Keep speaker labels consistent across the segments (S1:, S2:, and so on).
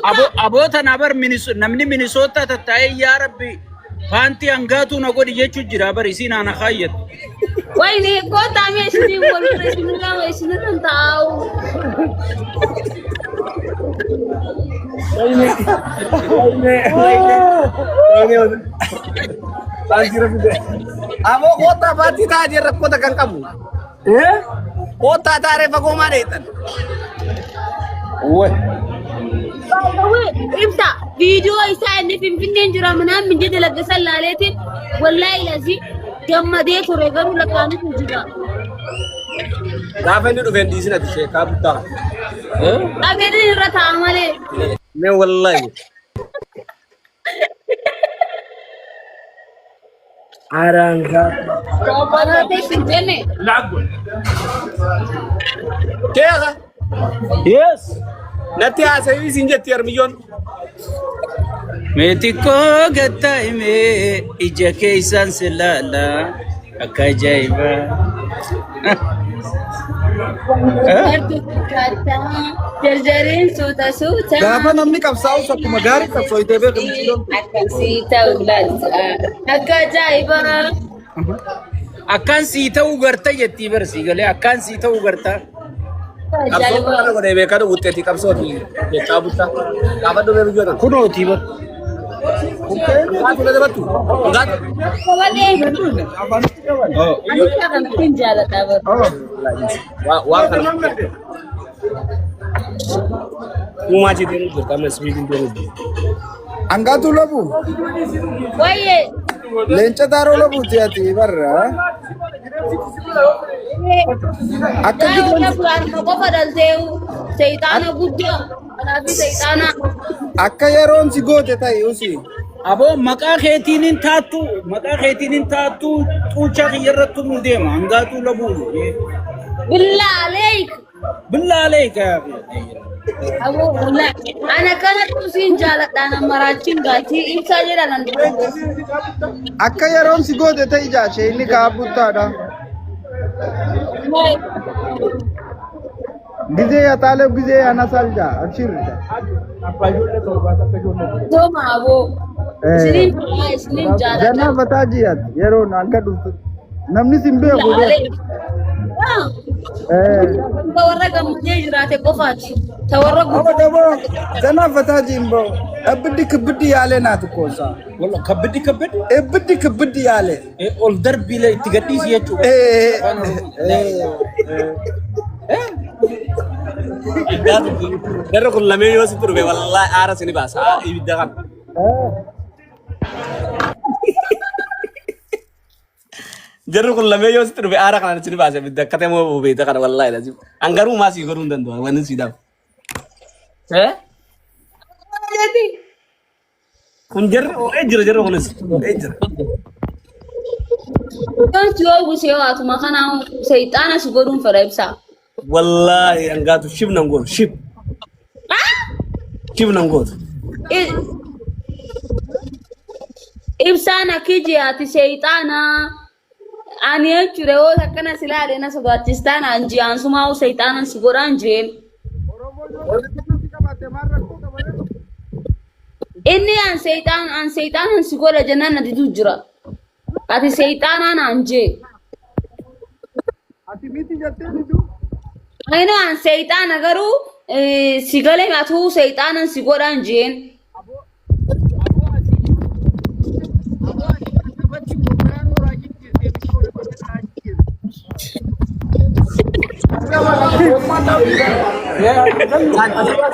S1: Buttaa.
S2: Aboo tana bar namni Minisoota tattaa'ee yaa rabbi paantii hangaatuu na godhi jechuu jira bar isiin ana kaayyattu.
S1: Wayne kottaa mee isinii walirra isinirra isinirra hin taa'u.
S3: Wayne wayne wayne paantii rafite.
S4: Aboo koottaa paantii taa'aa jirra rakkoo kan qabu.
S3: Eh?
S4: Koottaa taaree fagoo maa dheettan?
S2: Wai.
S1: By the way, ibsa viidiyoo isaa inni finfinneen jira manaan minjii dalagga laaleetiin wallaahi lazii gammadee ture garuu lakkaanitu jira.
S4: Gaafa inni dhufe hin dhiisin ati sheekaa buttaa.
S1: Dhageetiin irra taa'a malee.
S4: Mee wallaahi.
S3: Arangaa.
S1: Baratee hin jenne.
S4: Sheeka
S2: Yes.
S4: natti haasa'ii isin jetti harmiyyoon.
S2: Mee xiqqoo gattaa'imee ija keessaan si laala akka ajaa'ibaa.
S1: Jarjariin suuta suuta.
S5: Gaafa namni qabsaa'us akkuma gaarii qabsooyitee beeku mucayyoon kun.
S1: Akkasii ta'u laalta. Akka ajaa'ibaa.
S2: Akkaan sii ta'uu garta jettii bar sii galee akkaan sii ta'uu garta.
S4: Qabsoo kana godhee beekaa wuxxeetii qabsooti sheekaa buttaa. Gaafa dhufee biyyoota.
S2: Kunootii bar.
S4: Dhugaatu fudhate battu. Dhugaatu.
S1: Kobalee.
S5: Afaanitti qaban.
S1: Ani kana kan jaaladha bara.
S4: Waan kana. Uumaa jeetii jirta amma ismiitiin deemu jirta.
S5: Hangaatu labu.
S1: Wayyee.
S5: Leenca taaroo labuuti ati barra. Akka
S1: Daa'ima
S5: gidduu
S1: duraan qofa dhalteewu seexaana guddaa kanaaf seexaana.
S5: akka yeroon si goote ta'i usi.
S2: Aboo maqaa keetiin hin taattu maqaa keetiin hin taattu xuuchaa kiyya irratti nu deema hangaatuu labuu.
S1: Billaa aleek.
S2: Billaalee kaa.
S1: Aboo wallaahi ana kanattu siin jaaladha ana maraachiin gaatii ibsaa jedha nan
S5: Akka yeroon si goote ta'i jaashe inni kaa buttaadha. Gizee yaa gizee yaa nasaal jaa abshir.
S1: Sooma aboo isiniin fedhaa isiniin jaaladha.
S5: Ganaa fataa ji'aati yeroon akka dhuftu. Namni sin beeku
S1: Billaa
S5: beeku.
S1: aleek. Ta warra gammadee jiraate qofaati. Ta warra
S5: Abbo dabo ganaa fataa ji'in ba'u. Ibiddi kibiddi yaalee naatu koosaa.
S2: Walla kabbiddi kabbiddi
S5: Ibiddi kibiddi yaalee.
S2: Ol darbiilee itti gadhiisi jechuudha. Afaan Oromoo.
S4: Jarri kun lameen yoo sitti dhufe wallaahi aara sini baasa ibidda kana. Jarri kun lameen yoo sitti dhufe aara kanaan sini baasa ibidda akka ta'e moo beekta kana wallaahi lazim. An garuu maa sii godhuu hin danda'u wanni sii dhabu. Eh? Kun jarri oo'ee jira jarri kunis oo'ee jira.
S1: Kan si oowwise yoo atuma kana seexaana si godhuun fedha ibsaa.
S4: Wallaahi hangaatu shib nan gootu shib shib nan gootu.
S1: Ibsaan akki ji'aati seexaana. Ani jechuudha yoo akkana si ilaale na sodaachistaan an ji'aan sumaa seexaanan si godhaan jeen. Inni an seexaan an seexaanan si godha jennaan na diduu jira. Ati seexaanaan an jee.
S5: Ati miti jettee diduu?
S1: Inni an seexaana garuu si galee atuu seexaanan si godhaan jeen.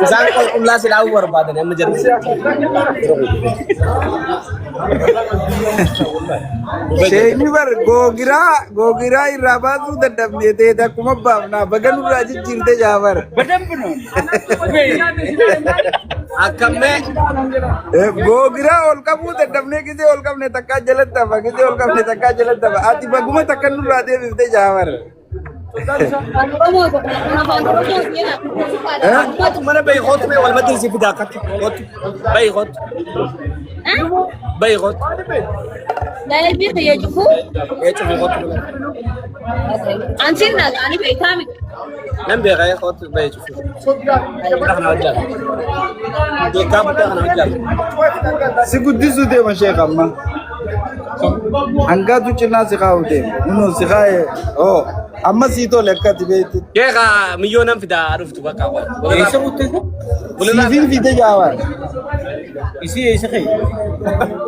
S4: Isaan qulqullaa si dhaabuu barbaadan amma jarri.
S5: Sheeyni bar googiraa googiraa irraa baasuu dadhabnee ta'e akkuma baafnaa baga nurraa jijjiirte jaafar.
S2: በደንብ ነው።
S4: Akkammee
S5: Googiraa ol qabuu dadhabnee gisee ol qabne takkaa jalatti hafa gisee ol qabne takkaa jalatti hafa ati baguma takka nurraa deebifte jaafar.
S1: Afaan Oromoo tokko kun afaan Oromoo jedha.
S4: Kootu mana bahi kootu mee wal maddii si fidaa akkatti kootu bahi kootu bahi kootu
S1: Laayibii kiyya cufuu.
S4: ee cufi kootu
S1: Antiin dhaqanii beektaa miti.
S4: nan beeka ee kootu bahi cufi. Kana hojjaa. Sheekaa guddaa kana hojjaa.
S5: Si guddisuu deema sheek amma. Hangaatu cinaa si kaa'u deema. Kunoo si kaa'e. Oo amma sii tole akka ati beektu.
S4: Sheeka miyyoo nan fidaa dhuftu bakka.
S2: Eessa butte?
S5: Siifin fide jaawaan.
S2: Isii eessa ka'e?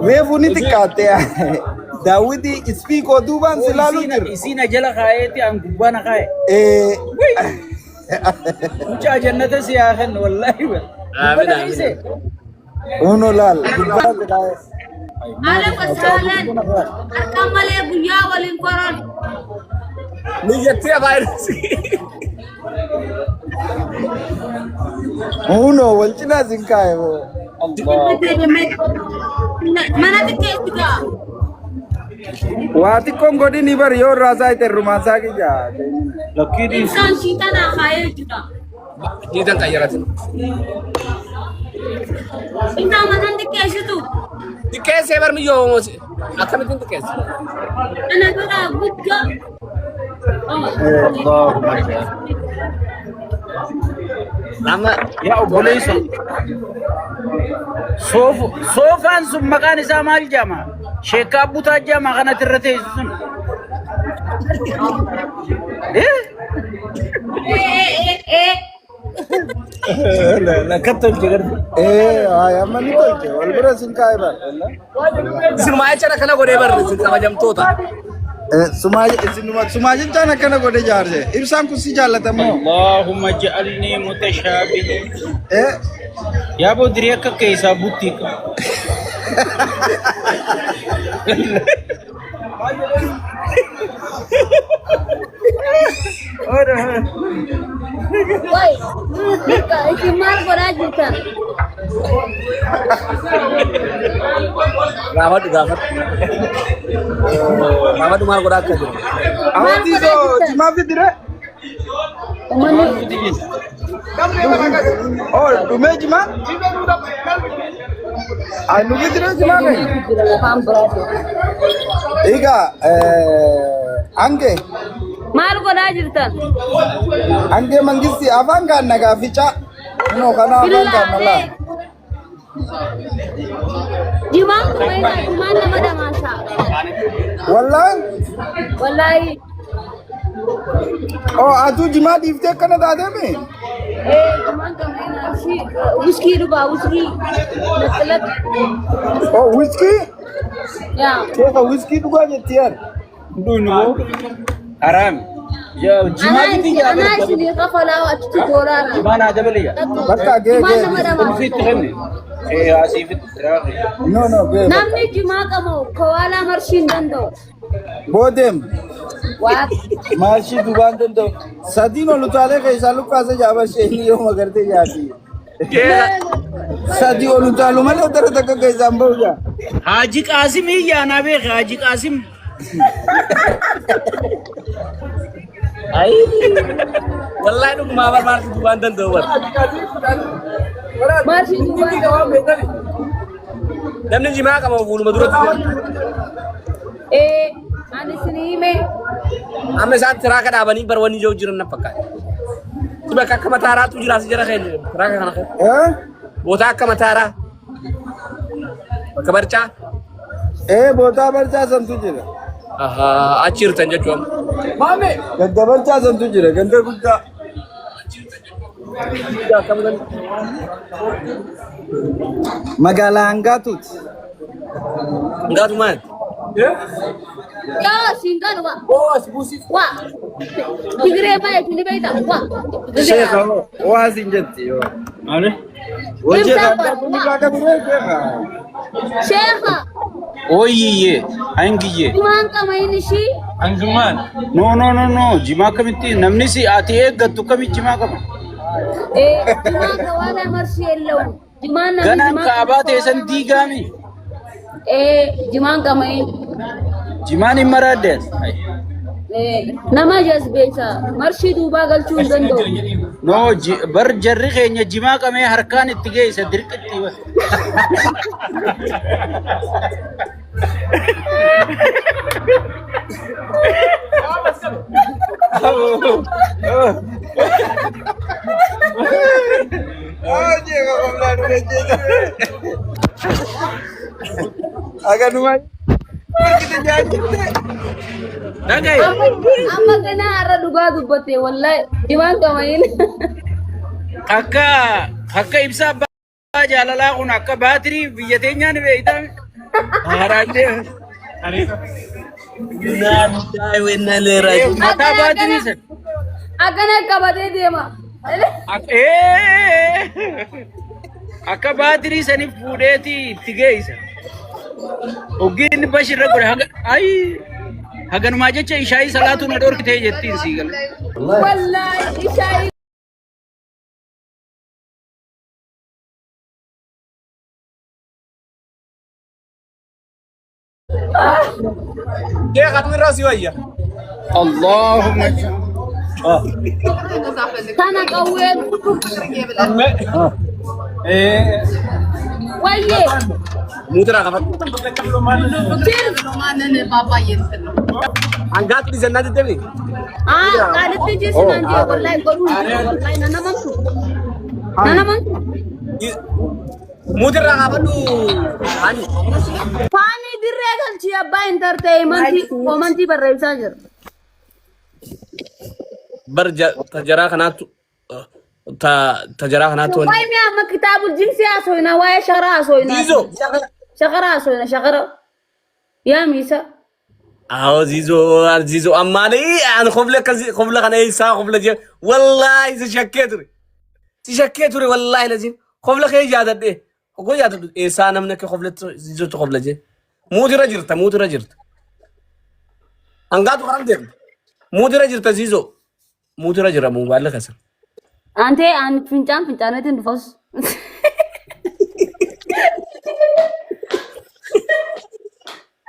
S5: Reefu ni xiqqaatte. Daawwiti ispiikoo duubaan si laalu jiru.
S2: Isii na jala kaa'eeti an gubbaa na kaa'e.
S5: Eh,
S2: Mucaa jannata si haa kennu wallaahi.
S4: Amiin amiin.
S5: Uno laal gubbaa si kaa'e.
S1: Haala fasaalan harka malee guyyaa waliin koran.
S4: Niyyattii afaan.
S5: Uno wal cinaa sin kaa'e boo.
S1: Mana xiqqeessi gaa.
S5: Waa xiqqoon godhini bari yoo irraa isaa itti rumaa isaa kiyya.
S2: Lakkii dhiisi.
S1: Ibsaan shiitanaa kaayee jira.
S4: Niitan qayyaratin.
S1: Ibsaa mana xiqqeessitu.
S4: Xiqqeessee bar miyyoo akkamittiin xiqqeesse?
S1: Ana bira guddaa.
S4: Amma
S2: Yaa obboleessa. Soofaan sun maqaan isaa maal jedhama? Sheekaa Butaa jedhama kanatti irra teessu sun. Eh?
S1: Ee ee.
S2: Lakkat tolche garuu.
S5: Eh, ay amma ni tolche wal bira sin kaa'e bar.
S4: Sinumaa jecha akkana godhee barre isin kabajamtoota.
S5: Eh, sumaa jechaan akkana godhe jaarse. Ibsaan kun si jaallatamoo?
S2: Allahumma ja'alni mutashaabih.
S5: Eh,
S2: Yaa boodirii akka keessaa buttii qaba.
S1: Wai, isin maal godhaa jirtan?
S4: Gaafadhu gaafadhu. Gaafadhu maal godhaa akka jiru.
S5: Awwaatiisoo jimaa fidire?
S1: Uummanni
S5: Oh, dhumee jimaa? Ay, nu fidire jimaa keenya?
S1: jira afaan biraati.
S5: Egaa, ange
S1: Maal godhaa jirtan?
S5: ange mangisti afaan kaan nagaa ficaa. Kunoo kana afaan kaan nalaa.
S1: Jimaan kun beekaa jimaan nama dhamaasa.
S5: Wallaahi.
S1: Wallaahi.
S5: Oh, atuu jimaa dhiiftee akkana taatee mi?
S1: Ee jimaan kan beekaa si wiskii dhugaa wiskii naxxilatti.
S5: Oh, wiskii?
S1: Yaa.
S5: Sheeka wiskii dhugaa jetti yaad.
S2: Hunduu boo. Haraami. Jimaa
S1: Anaa
S2: bitii
S1: isin
S2: yaa
S1: anaa isinii kafalaa achitti doolaara.
S2: Jimaa naa dabale yaa.
S5: Bakka gee
S1: Jimaan
S5: gee.
S1: nama dhamaasa.
S2: Ulfiitti kenne. Ee asiifitti siraa kee.
S5: No, no, gee.
S1: Namni jimaa qabu kowaalaa marshii hin danda'u.
S5: Boodeem.
S1: Waa.
S5: Maashii dubaan danda'u. Sadiin ol utaalee keessaa lukkaasa jaaba isheen yoo magartee jaati. Sadii ol utaalu malee dara takka keessaan bahu jaa.
S2: Haaji Qaasim iyyaa naa beeke Haaji Qaasim.
S4: Wallaahi dhugumaa bar maaltu duubaan danda'u bar.
S1: Marshii duubaan danda'u.
S4: Namni jimaa qaba fuuluma duratti.
S1: Ee ani isinii hime.
S4: Amma isaan tiraaka dhaabanii bar wanni jiru jiran na fakkaata. Si bakka akka mataaraatu jira as jara keenya tiraaka kana keessa.
S5: Eh?
S4: Boota akka mataaraa. Bakka barcaa.
S5: Eh, bootaa barcaa santu jira.
S4: Ahaa achi jirtan jechuudha.
S5: Ganda barcaa santu jira. Ganda guddaa. Magaalaa Hangaatuuti.
S4: Hangaatu maal?
S1: Yaa siin galu waa. Waa. Tigree baay'ee ni beekta. Waa.
S5: Sheeka waa siin jetti.
S2: Maali?
S5: Hojii hangaatu ni baaka biree sheeka.
S1: Sheekha
S2: Ooyyiyyee. Hangiyyee.
S1: jimaan qamayin ishii.
S2: Hangumaan. No no no no jimaa akkamitti namni si ati eeggattu akkamitti jimaa qaba?
S1: Ee jimaan kawaalaa marshii የለውም. Jimaan namni
S2: Ganaan
S1: jimaa
S2: kaabaa teessan diigaami.
S1: Ee jimaan qamayin.
S2: Jimaan hin maraadde.
S1: Ee nama jazbeessa marshii duubaa galchuu hin danda'u.
S2: No bar jarri keenya jimaa qabee harkaan itti geessa dirqitti.
S5: Hojii qoflaa dura jechuudha. Aganuma argite jaajjite.
S2: Dhagaye.
S1: Amma kana har'a dhugaa dubbatte wallahi jimaan qamayin.
S2: Akka akka ibsa abbaa jaalalaa kun akka baatirii biyya teenyaa ni beektaa. Haaraan deema. Mataa baatirii sana.
S1: Akkana qabatee deema.
S2: Akka baatirii saniif fuudheeti itti geessa. Oggi inni bashirra godhe haga ayi haganumaa jecha ishaayii salaatuu na dhorkitee jettiin sii gala.
S1: Wallahi ishaayii.
S4: Kee kan irraa si wayya.
S2: Allahumma.
S1: Tana qawween wayyee.
S4: Muutira qabatu.
S1: Cheers.
S4: Hangaatu dhiisannaa jettemi.
S1: Ah, qaalitti jeessinaan jee wallahi godhuu hin jiru wallahi nana mantu. Nana mantu.
S4: Muutirraa kaafadhu. Ani.
S1: Faanii dirree galchii abbaa intarteeyimantii koomantii barreessaa jira.
S4: Bar tajaraa kanaatu tajaraa kanaatu wani.
S1: Waa'ee mi'a amma kitaabul jinsii haasofna waa'ee shaqara haasofna.
S4: Ziizoo.
S1: Shaqara haasofna shaqara. Yaa miisa.
S4: Awo ziizoo ziizoo ammaalee ani kofla akkasii kofla kana eessaa kofla jee wallaahi si shakkee ture. Si shakkee ture wallaahi laziim kofla kee yaadadhe ogoo yaadadhu eessaa namni akka kofla ziizootti kofla jee. Muutira jirta muutira jirta. Hangaatu karam deemta. Muutira jirta ziizoo. Muutira jira mobaayilli keessa.
S1: Antee an fincaan fincaaneetiin dhufas.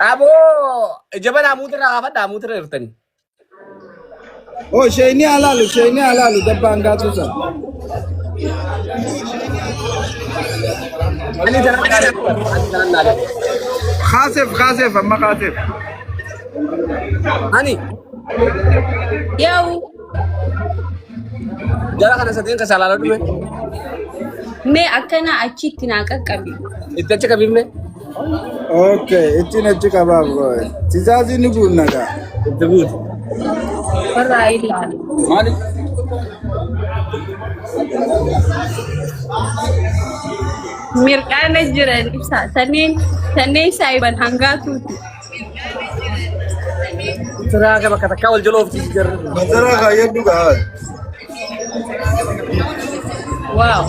S4: Aboo jabanaa muutira kaafadhaa muutira jirtanii.
S5: Oh, sheeni alaalu, sheeni alaalu dabbaan gaatu sana.
S4: Ani tanan naalee. Ani tanan naalee.
S5: Kaaseef kaaseef amma kaaseef.
S4: Ani
S1: Yaa'u.
S4: jara kana sadeen keessa ilaalaa dhume.
S6: Mee akkana achitti naa qaqqabi.
S4: Itti achi qabifne.
S5: Okay, ittiin achi qabaaf gooye. Tizaazii ni guunna gaa.
S4: Itti guutu.
S6: Warraa ilaalu.
S2: Maali?
S6: Mirqaana jiran ibsa. Sanneen sanneen saayiban hangaatuuti.
S4: Tiraaka bakka takkaa wal jala oofti jarri.
S5: Masara kaayyadhu gaa.
S6: Waaw.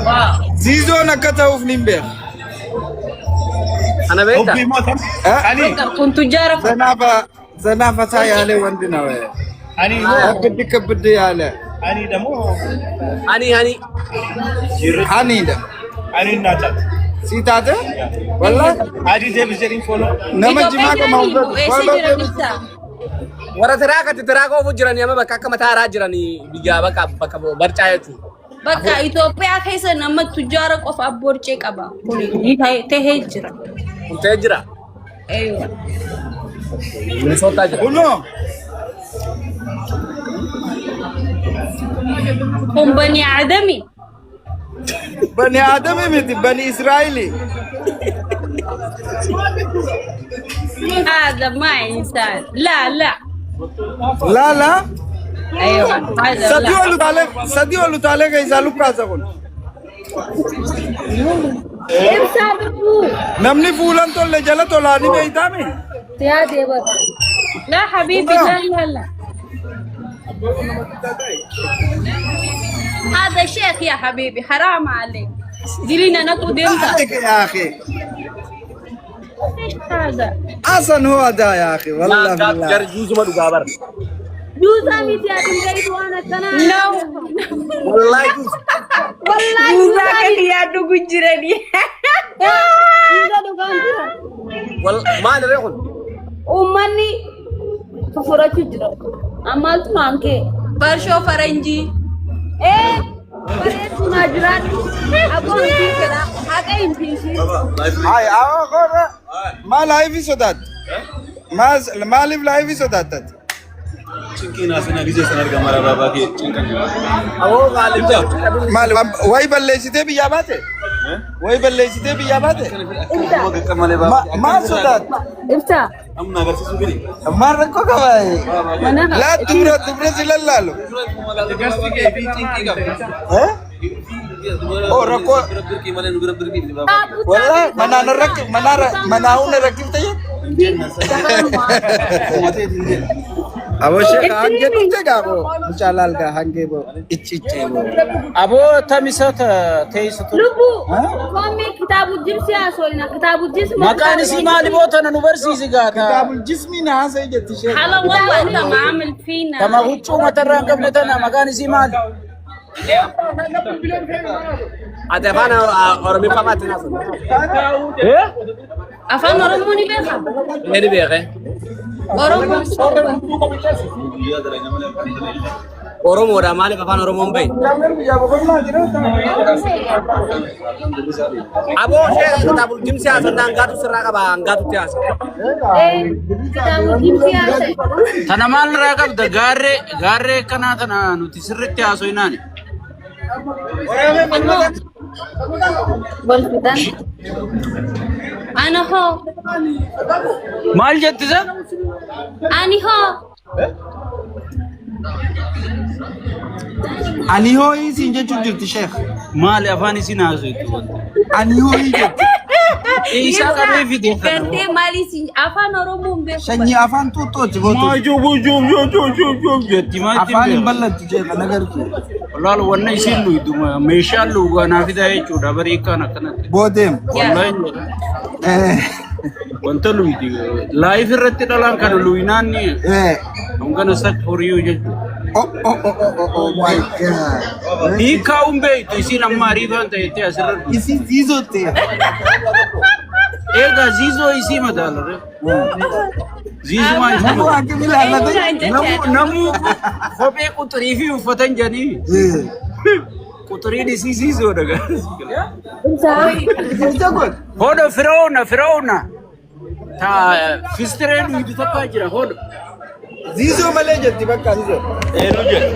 S6: Waaw.
S5: Ziizoon akka ta'uuf nin beeka.
S4: Ana beektaa?
S5: Eh?
S6: Kun tujjaara
S5: Zanaafa zanaafa isaa yaalee wanti na waye. Akka kabbidde yaale.
S4: Ani ani
S5: Haniidha. Si taate? Wallah. Nama jimaa
S6: Itoophiyaa
S5: qaba
S6: jiranii
S5: hubatu.
S6: eessa
S5: Follow
S6: jiran
S5: deebisi.
S6: ibsa?
S4: Warra tiraakatti tiraaka oofu jiranii amma bakka akka mataa haaraa jiranii biyyaa bakka bakka barcaa jechuudha.
S6: Bakka Itoophiyaa keessa nama tujjaara qofa abboorcee qaba. Kuni tahee jira.
S4: Kun ta'ee jira.
S6: Eeywa.
S4: Minisootaa jira.
S5: Kunoo.
S6: Kun bani Adami.
S5: Bani Aadami miti bani Israa'ili.
S6: هذا ما إنسان لا لا
S5: Laa laa.
S6: أيوة هذا
S5: Sadii
S6: لا
S5: ol utaalee sadii ol utaalee keessaa lukkaasa kun.
S1: Ibsaa birbuu.
S5: Namni fuulan tolle jala tolaa ni beeytaami.
S1: Siyaa deebata.
S6: لا حبيبي لا لا لا هذا شيخ يا حبيبي حرام عليك ديرينا نكو ديمتا
S5: عليك يا أخي.
S6: ايش هذا
S5: أصلا هو ده يا أخي والله بالله.
S4: Jarri juusuma dhugaa bara.
S1: Juusaa miti ati hin gaitu waan akkanaa.
S6: نو
S4: Wallaahi juusa.
S1: Wallaahi
S6: Juusaa
S1: juusaa
S6: kan
S1: miti.
S6: yaaddu gujjiranii.
S1: Juusaa dhugaan jira.
S4: Maal irree kun?
S1: Uummanni fufurachuu jira. Ammaaltu maankee.
S6: Barshoo faranjii.
S1: Ee bareedduu naa jiraadhu. Abboon hin fedha. Haqa hin fiishi.
S5: Ay, awa korra. Ma live sodaatte? Maaliif live sodaattate?
S7: Cinqiin haasina gizee san arga mara baabaa kee cinqan jira.
S4: Aboo qaallicha.
S5: Maal wayi balleessitee biyyaa baate? Wayi balleessitee biyyaa baate?
S7: Akkuma gaqqab malee baabaa.
S5: Maal sodaata?
S1: Ibsa.
S7: Amma agarsiisuu gadi.
S5: Maal rakkoo qaba?
S1: Mana
S5: Laa dubra dubra si lallaalu. Eh? Oh rakkoo
S7: Birqii malee nu bira birqii miti baabaa.
S5: wallahi manaan rakki manaa manaa hunda rakkifte jettu. Aboo sheekh hangee dhufte gaaboo mucaa laalgaa hangee boo icci iccee boo.
S2: Aboo tamisa teessitu.
S1: Lubbu koomee kitaabu jibsi haasofna kitaabu jibsi.
S2: Maqaan isii maali boo tana nu barsiisi gaata.
S5: Kitaabul jismii na haasa'e jetti sheekh.
S6: Hala wallah inta maamil fiina.
S2: Tama huccuu matarraa hin qabne tana maqaan isii maali?
S4: Ati afaan Oromiffaa maatti naasuu?
S2: Eh?
S6: Afaan Oromoo ni beeka.
S4: Inni beekee.
S6: Oromoo.
S4: Oromoodha maaliif afaan Oromoon bahe? Aboo ishee kitaabul jimsi haasofna hangaatu sirraa qaba hangaatutti haasa.
S1: Kitaabu jibsi haasofna.
S2: Tana maal irraa qabda gaarree gaarree kanaa tana nuti sirritti haasofnaani.
S1: Wal fitan.
S6: Ana hoo.
S2: Maal jettisa?
S6: Ani hoo.
S5: Ani hooyii siin jechuun jirti sheekh.
S2: Maali afaan isiin haasoftu wanti?
S5: Ani hooyii jetti.
S2: Isaa qabee fide kana.
S6: Gartee maali si afaan Oromoo hin beeku.
S5: Sanyii afaan xuuxxooti gootu.
S2: Maa jubu jub jub jub jub jub jetti maa ittiin
S5: Afaan hin
S2: beeku.
S5: bal'attu sheekh nagartu.
S2: Walaal wanna isiin luydu meeshaan luugaa fidaa jechuudha barii kan akkanatti.
S5: Boodeem.
S2: Wallahi wanta luydi live irratti dhalaan kana luynaan ni I'm gonna suck for you jechuudha.
S5: Oh oh oh oh oh oh my God.
S2: Hiikaa hin beektu isiin amma ariifaan ta'ettee asirra dhufte.
S5: Isin ziizotte.
S2: Egaa ziizoo isii madaalarre. Ziizumaan isii
S5: Namuu
S2: madaala.
S5: akkam ilaallate.
S2: Namuu namuu kophee quxurii fi uffatan jedhanii quxuriin isii ziizoodha.
S1: Ibsa.
S5: Ziizo godhe.
S2: Hodho firoona firoona. Ta fistiree dhuydu takkaa jira hodho.
S5: Ziizoo malee jetti bakka ziizoo.
S7: Eenyu jedhe?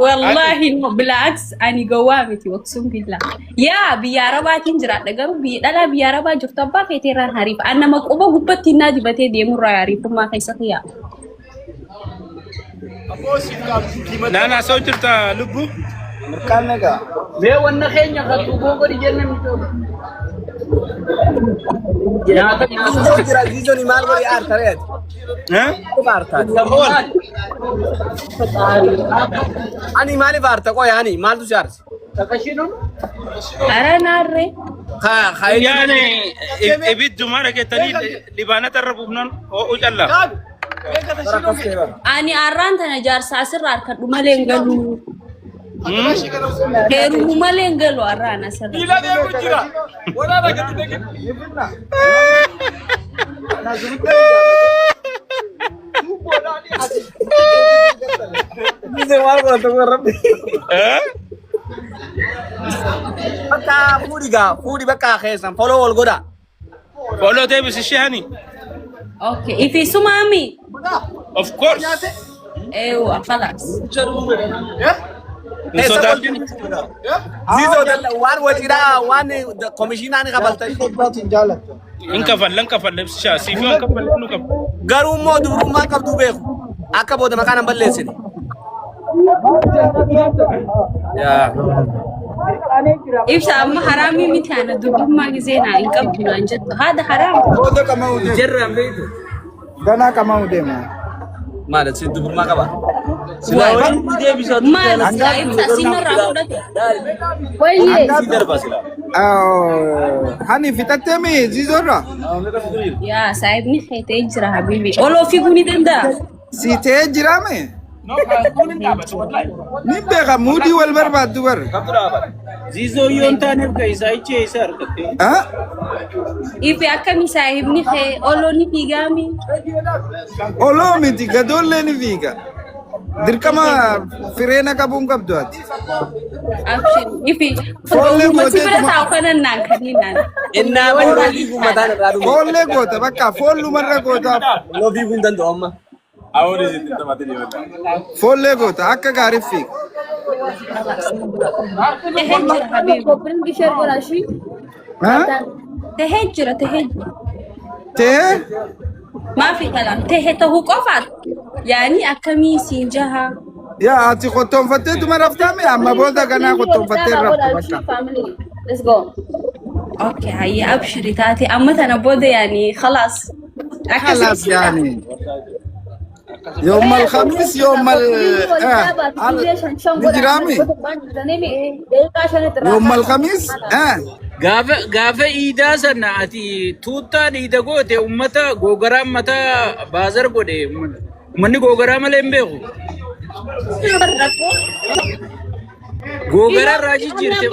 S6: Wallahi no bilaks ani gowwaa miti waqsuun billaa. Yaa biyya Arabaatiin jiraadha garuu biyya dhalaa biyya Arabaa jirtu abbaa feeteerraan hariif. An nama quba gubbatti naa dibatee deemurraa hariifummaa keessatti yaa.
S7: Naannoo soo jirta lubbu?
S5: Mirkaan nagaa.
S2: Mee wanna keenya kan tuuboo godhi jenne mijoota. Nyaata nyaata.
S4: Ziizoo jira ziizoon maal godhi aarta reeti? Maaliif aartaati? Ani maaliif aarta qoya ani maaltu si aarse?
S6: Ara naarree.
S4: Ka ka
S7: Yaani ibidduma dhageettanii libaanata irra buufnaan ho'u callaa.
S6: Ani arraan tana jaarsa asirraa harkadhu malee hin galu. Heerumu malee hin galu arraan asirra.
S4: Ziizoo maal godhata kun rabbi? Bakka fuudhi gaa fuudhi bakka keessan follow wal godha.
S7: Follow deebisi ishee hani.
S6: Okay. Ifi sumaami.
S7: Of course.
S6: Eewa خلاص.
S7: Hin sodaatin.
S4: Ziizoo waan waciidhaa waan komishinaa ni kabalta.
S7: Hin kafalla hin kafalla ibsishaa siifii hin kafalle nu kafalle.
S4: Garuu immoo dubrummaa qabdu beeku. Akka booda maqaan hin balleessine. Yaa.
S6: Ibsa amma haraamii miti ana durbummaa gisee naa hin qabdu naan jettu. Haadha haraam.
S5: Booda qama'uu deema.
S2: Jarraan beektu.
S5: Ganaa qama'uu deema.
S4: Maal si dubrummaa qaba?
S6: Maal silaa ibsa sinarraa fudhate.
S1: Wayyee.
S5: Hani fixattee mi ziizoorraa?
S6: Yaa saahibni keetee jira habibi. Oloo fiiguu ni danda'a.
S5: Si ta'ee jiraame? Ni beeka muudii wal barbaaddu bar.
S2: Ziizoo yoo hin taaneef ka isaa ichee isa argatte.
S5: Ah?
S6: Ifi akkami saahibni kee oloo ni fiigaami.
S5: Oloo miti gadoollee ni fiiga. Dirqama fireena qabuun qabdu ati.
S6: Abshir ifi
S5: Foollee
S6: uummatni bira
S5: gootee
S6: taa'u kanan naan kanniinaan.
S4: Innaa oloo fiiguu mataan irraa dhume.
S5: Foollee goota bakka foollumarra gootaaf.
S4: Oloo fiiguu hin danda'u amma.
S5: Foollee goota akka gaarii fiiga.
S6: Tahee jira habiibi.
S1: Copy link share godhaa ishii.
S5: Ha?
S6: Tahee jira, tahee jira.
S5: Tahee?
S6: Maafi kalaam tahee tahuu qofaat. Yaani akkamii siin jaha.
S5: Yaa ati qottoonfatteetuma raftaame amma booda ganaa qottoonfattee raftu bakka.
S1: Family. Let's go.
S6: Okay, hayya abshiri taate amma tana booda yaani khalaas.
S5: خلاص يعني يوم الخميس يوم ال نجرامي يوم الخميس اه
S2: Gaafa iidaa sana ati tuuttaan iida goote ummata googaraan mataa baazar godhe uummanni googaraa malee hin beeku. Googaraa irraa jijjiirte.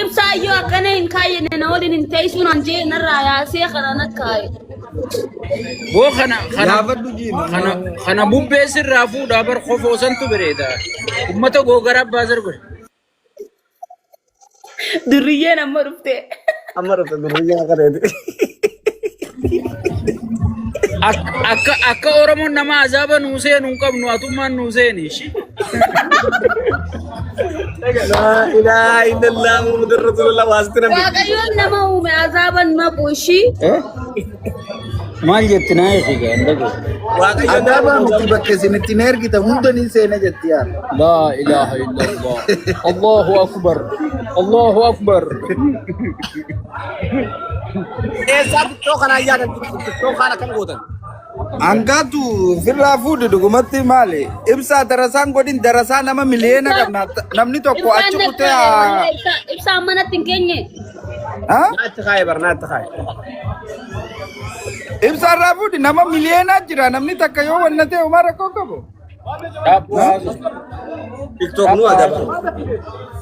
S1: Ibsaayyoo akkana hin kaayyenne na waliin hin teessuun hanjee narraa yaasee kana na kaaye.
S2: Boo kana kana
S5: Gaafadhu jiina.
S2: kana kana bubbee sirraa fuudhaa bar kofoo santu bareeda. Ummata googaraa baazar godhe.
S1: Duriyyeen amma dhufte.
S4: Amma dhufte durriyyaan akka ta'eeti.
S2: Akka Oromoon nama azaaba nuu seenu hin qabnu atummaan nuu seeni. Ishii.
S4: لا إله إلا الله محمد رسول الله waasitti namni.
S1: Waaqayyoon nama uume azaaban naqu ishii.
S2: Maal jetti naa eegi gaan.
S4: Waaqayyoon nama
S5: Adaabaa miti bakka isin ittiin ergitan hunda ni seena jetti yaa.
S2: لا إله إلا الله الله أكبر الله أكبر.
S4: Eessaa xixiqqoo kanaa yaadan xixiqqoo kana akkam gootan?
S5: Hangaatu firraa fuudhi dhugumatti maali? Ibsaa darasaan godhin darasaa nama miliyoona qabna. Namni tokko achi kutee haa.
S1: Ibsaan manatti hin keenye.
S5: Ha?
S4: Naatti kaaye bar naatti kaaye.
S5: Ibsaa irraa fuudhi nama miliyoonaa jira. Namni takka yoo wanna ta'e homaa rakkoo qabu.
S4: TikTok nu adaba.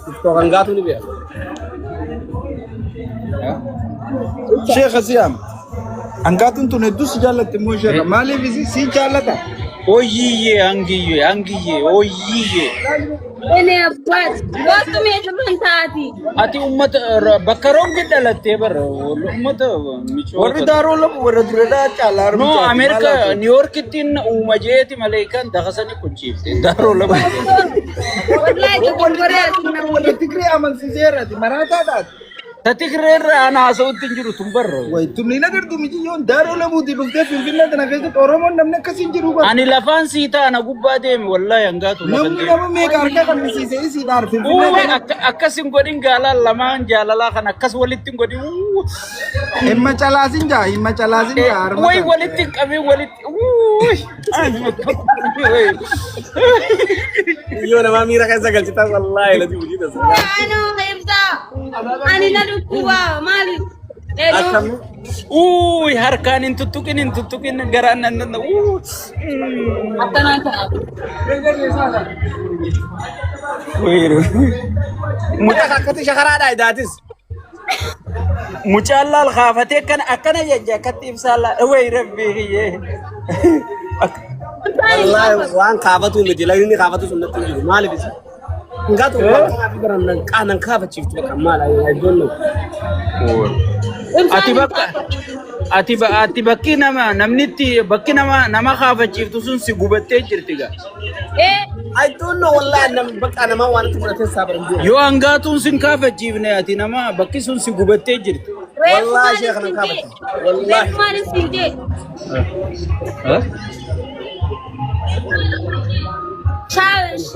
S4: TikTok hangaatu ni beeka.
S5: Sheekha Siyaam. Hangaatuun tun hedduu si jaallatti immoo sheekha. Maaliif isi si jaallata?
S2: Oyyiyyee hangiyyee hangiyyee oyyiyyee.
S1: Ene abbaat. Gootu meeshaan taati.
S2: Ati ummata bakka roobni dhalattee bara ummata michoota.
S5: Warri daaroo lamu warra duradhaa caalaa
S2: No, Ameerika New Yorkittiin uuma jeeti malee kan dakasanii kuchiifte daaroo lama.
S1: Wallahi dogoggoree ati nama.
S5: Warra Tigree amansiiseerati maraataadhaati.
S2: Ta Tigreerra ana haasa'utti hin jiru tun barra.
S5: Way tumni nagartu mijiyyoon daaroo lamuuti dhuftee Finfinnee tana keessatti Oromoon namni akkasii hin jiru bara.
S2: Ani lafaan sii ta'a gubbaa deemi wallahi hangaatu lafan
S5: Namni
S2: deemi.
S5: nama meeqa harka qabsiise isiidhaan Finfinnee
S2: Uuu
S5: tana.
S2: akkas hin godhin gaalaan lamaan jaalalaa kan akkas walitti hin godhin. Uuu.
S5: Himma calaasin jaa himma calaasin jaa harma
S2: Way
S5: kana.
S2: walitti hin qabin walitti. Uuu.
S4: Yoo namaa miira keessa galchitan wallaahi lati hojii tasa.
S1: Anoo ibsaa. Ani na dhukkuba maali? Eloo.
S4: Akkam
S2: Uuu harkaan hin tuttuqin hin tuttuqin garaan nan nan. Uuu.
S1: Akkanaa ta'a.
S4: Mucaa akkatti shakaraadhaa idaatis.
S2: Mucaan laal kaafatee akkana akkana jajja akkatti ibsaa laal way rabbii kiyyee.
S4: Wallaahi waan kaafatu miti lagni kaafatu sun natti hin jiru maaliif isa? Hangaatu waan kanaaf baran nan qaanan kaafachiiftu bakka maal I don't know.
S2: Ati bakka ati bakki nama namni itti bakki nama nama kaafachiiftu sun si gubattee jirti gaa.
S1: Eh.
S4: I don't know wallaahi nam bakka namaa waan itti fudhatee isaa baran jiru.
S2: Yoo hangaatuun sin kaafachiifne ati nama bakki sun si gubattee jirti.
S1: Reefu
S4: Wallaahi
S1: maaliif
S4: sheekh nan
S1: siin jee?
S4: kaafatti. Wallaahi.
S1: Reefu maaliif siin jee? Shaawish.